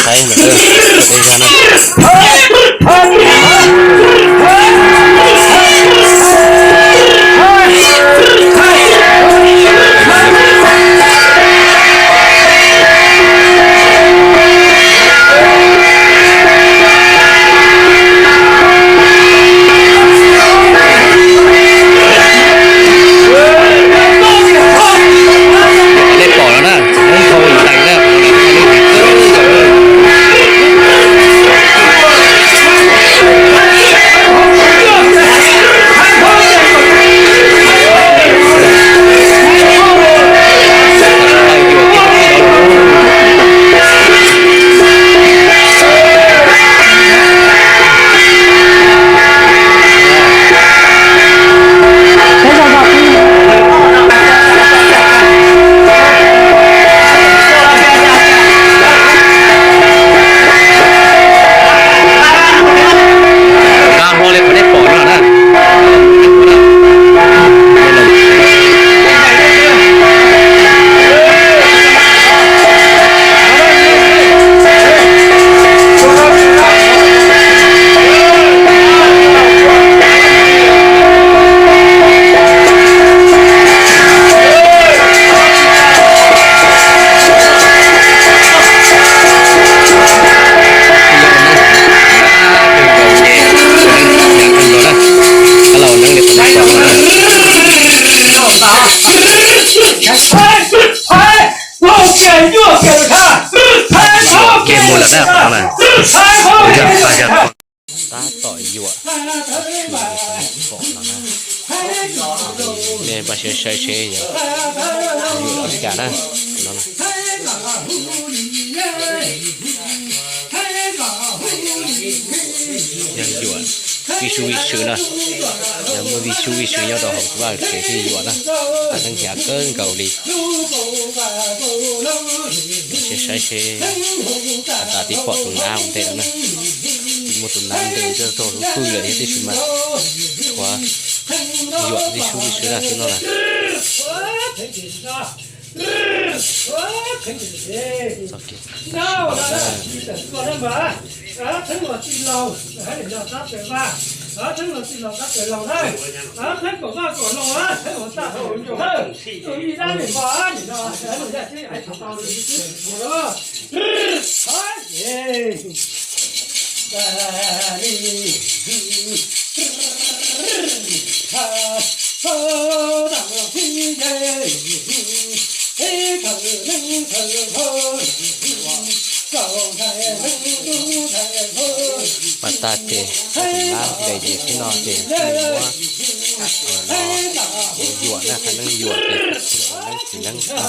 Saib ntawm dej zog na. Nej pom no na, lub hau ntees na. Nqa hlo li qhov nej pom no na. Yuam kiag mus lawm na, qhov no na. Yog pas yog tab tom yuam, pom no na. Nej npaj siab saib seb yog yuam li cas na. No na. Yog yuam vij sub vij sw na, yog muaj vij sub vij sw nyob rau hauv vaj tsev thiaj yuam na, qhov neeb hnyav kawg nkaus li. Saib seb tas twb pom tus nab ua ntej no na, muaj tus nab ntes ntsaj rau lub hwj lawm thiab, tiam sis mas qhov yuam vij sub vij sw na xwb no na. Pas tag ces tus nab ntes ces tib no ces muab yuam na, qhov neeb yuam ces neeb txiv neeb, txiv neeb no peb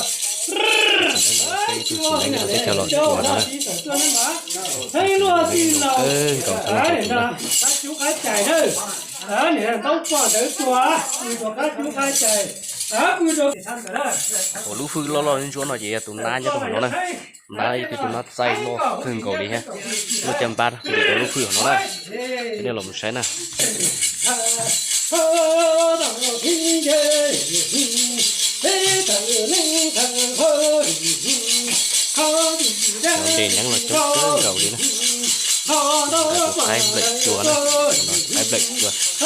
ib tug txiv neeb no teb chaws Los Tsuas no na. Kawg nkaus txog no ces tus nab. Ua lub hwj loj loj ntsuab no ces yog tus nab nyob rau hauv no na. Nab ib tug tus nab txaij loj kawg nkaus li thiab, loj caj npab ntim rau lub hwj hauv no na. Cov nej los mus saib na. Cov ntes neeb los coob kawg nkaus li na. Tus qaib nplawm cua na, tus qaib nplawm cua.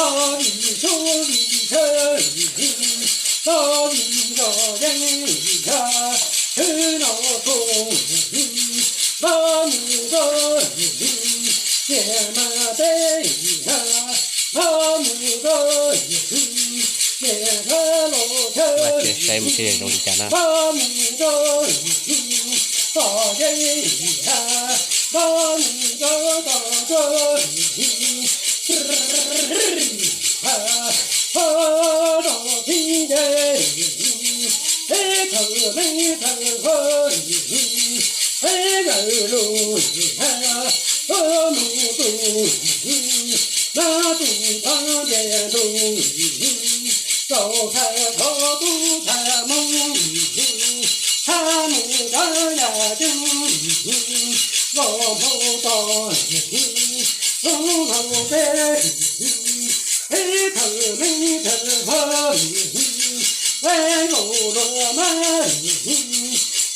Vaj tsev saib mus seb zoo li cas na.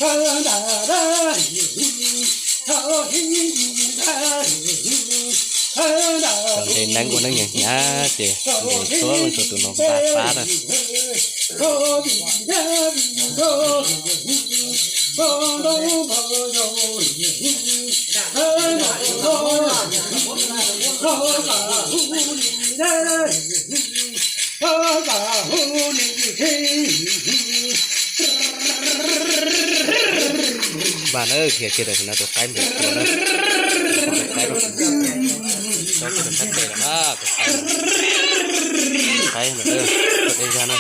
Cov nte neeb ua neeb hnyav hnyav ces ntes txhua leej txhua tus nrog npaj fab na. Npaj na, dhia kiag tam sim no tus qaib npes tua na. Tus qaib no, tus qaib, tus qaib, tus qaib, tus dej zag na.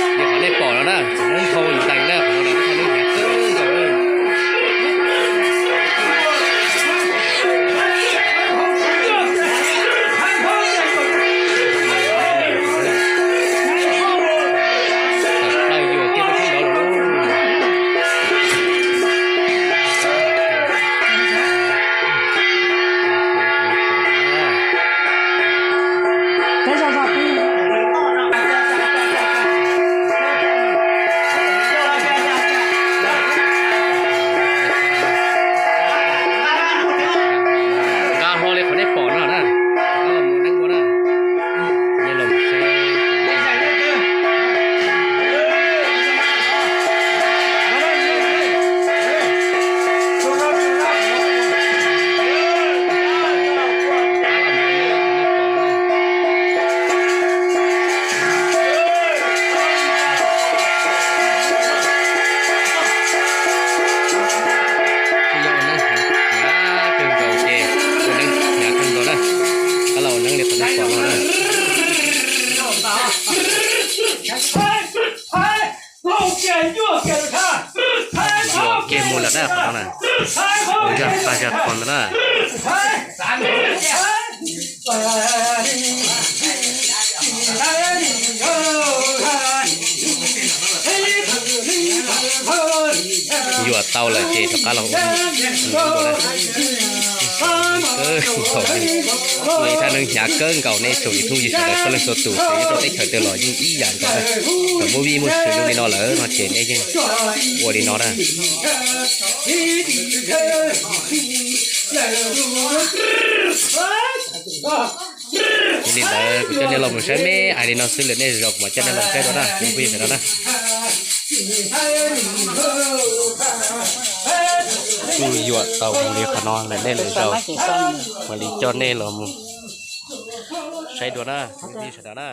Yog qhov nej pom no na, txawm neeg dhau ntees na, qhov no lawv muab neeb hnyav kawg nkaus na. Tawm plaws yuam kiag pem tseeb nkaus lawm lauj. Nqa hlo li qhov nej pom no na, rov qab los mus neeb ua na. Nej los mus saib. Yog ua neeb hnyav kawg nkaus ces ua neeb hnyav kawg nkaus na. Rov qab los ua neeb li qhov nej pom no na. Yuam kiag mus lawm na qhov no na. Ua zaj qaj zaj qhua ntawd na. Yuam tau lawm ces rov qab los ua neeb dua na. Ua ib thaj neeb hnyav kawg nkaus, nej tsoom YouTube yug sawv daws txhua leej txhua tus txawm nyob rau teb chaws twg los yeej ib yam nkaus na. Thaum muaj vij muaj sw zoo li no lawm no ces nej yeej ua li no na. Yog li ntawd kuv coj nej los mus saib me ais li no xwb, lwm nej zaum kuv mam coj nej los saib dua na, kuv phooj ywg sawv daws na. Kuj yuam tau mus li qhov no lawm, nej lwm zaum mam li coj nej los mus saib dua na, kuv phooj ywg sawv daws na.